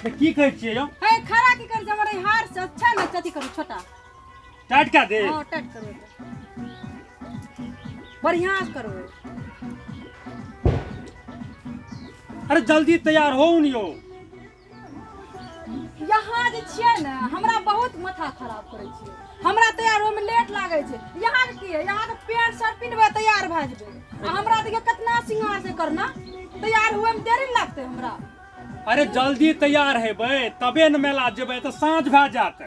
तऽ की कहै छियै यौ? हे, खड़ा की कर हमर ई हार से अच्छा ने अथी करू छोटा। टाइट कए दे। हाँ, टाइट करू एकरा। बढ़िया से करू। अरे जल्दी तैयार होउ ने यौ। यहाँ जे छियै ने, हमरा बहुत माथा खराब करै छियै। हमरा तैयार होइमे लेट लागै छै। यहाँ के की है, यहाँ के पैंट शर्ट पिन्हबै, तैयार भए जेबै। आ हमरा देखियौ कितना सिंगार से करना, तैयार हुए में देरी लगतै हमरा। अरे जल्दी तैयार हेबै तबे ने मेला जेबै, तऽ साँझ भए जायत।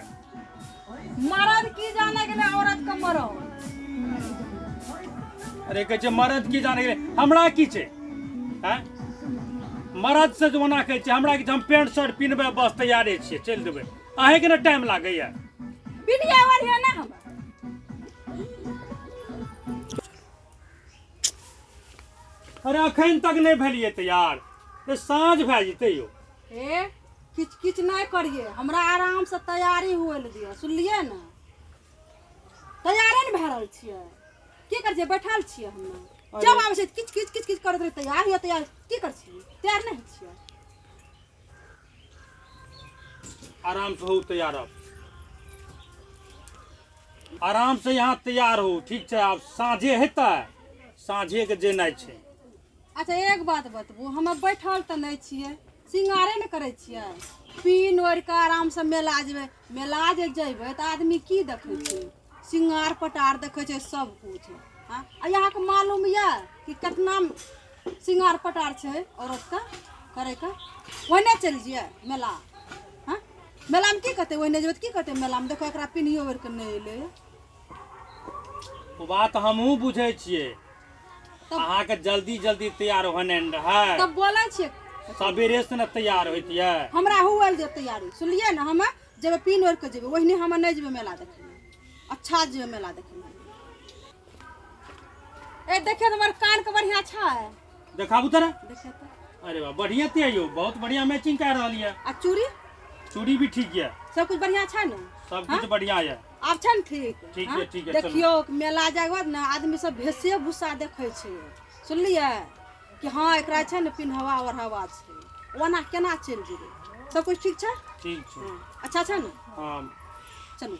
मरद की जाने गेलै औरत के मरद। अरे कहै छै मरद की जाने गेलै, हमरा की छै? आँय, मरद से जे ओना कहै छै, हमरा की छै? हम पैंट शर्ट पिन्हबै, बस तैयारे छियै, चलि देबै। अहींके ने टाइम लागैया। पिन्हिए बढ़िया ना हमरा। अरे अखन तक नहि भेलियै तैयार, तऽ साँझ भए जेतै यौ। ए, किच किच नहि करिए, हमरा आराम से तैयारी हुए लए दिअ, सुनलियै ने? तैयारे ने भए रहल छियै। की करै छियै? बैठल छियै हम। जब आबै छै किच किच किच किच करैत रहै, तैयार हियै, तैयार की करै छियै? तैयार नहि होइ छियै। आराम से हो तैयार, अब आराम से यहाँ तैयार हो। ठीक छै, आब साँझे हेतै, साँझे के जेनाइ छै। अच्छा, एक बात बतबू, हम बैठल तऽ नहि छियै, सिंगारे ने करै छियै, पीन ओढ़ि कऽ आरामसँ मेला जेबै। मेला जे जेबै तऽ आदमी की देखै छै? सिंगार पटार देखै छै सब कुछ। हँ, आ अहाँके मालूम यऽ कि केतना सिंगार पटार छै औरतके करैके? ओहिने चलि जइयै मेला। हँ, मेलामे की कहतै? ओहिने जेबै तऽ की कहतै मेलामे? देखो, एकरा पिन्हियो ओढ़ि कऽ नहि एलै। ओ बात हमहूँ बुझै छियै। तब अहाँके जल्दी जल्दी तैयार होने रहै। तब बोलै छियै। सबेरे से ने तैयार होइतियै। हमरा हुअल जे तैयारी, सुनलियै ने? हमे जेबै, पिन ओढ़ि कऽ जेबै। ओहिने हमे नहि जेबै मेला देखै लए। अच्छा, जेबै मेला देखै लए। ए, देखियौ तऽ हमर कानके बढ़िआँ छै? देखाबू तोरा। देखियौ तऽ। अरे वाह, बढ़िया ते यौ, बहुत बढ़िया मैचिंग कए रहल यऽ। आ चूड़ी? चूड़ी भी ठीक यऽ। सब कुछ बढ़िआँ छै ने? सब कुछ बढ़िया यऽ। आब छै ने ठीक? ठीक हाँ? यऽ, ठीक यऽ, चलू। देखियौ, मेला जाइके बाद ने आदमी सब भेषे भूषा देखै छै, सुनलियै? कि हँ, एकरा छै ने पिन्हवा ओढ़ावा छै, ओना केना चलि जेबै? सब कुछ ठीक छै? ठीक छै। हँ, अच्छा छै ने? हँ। चलू।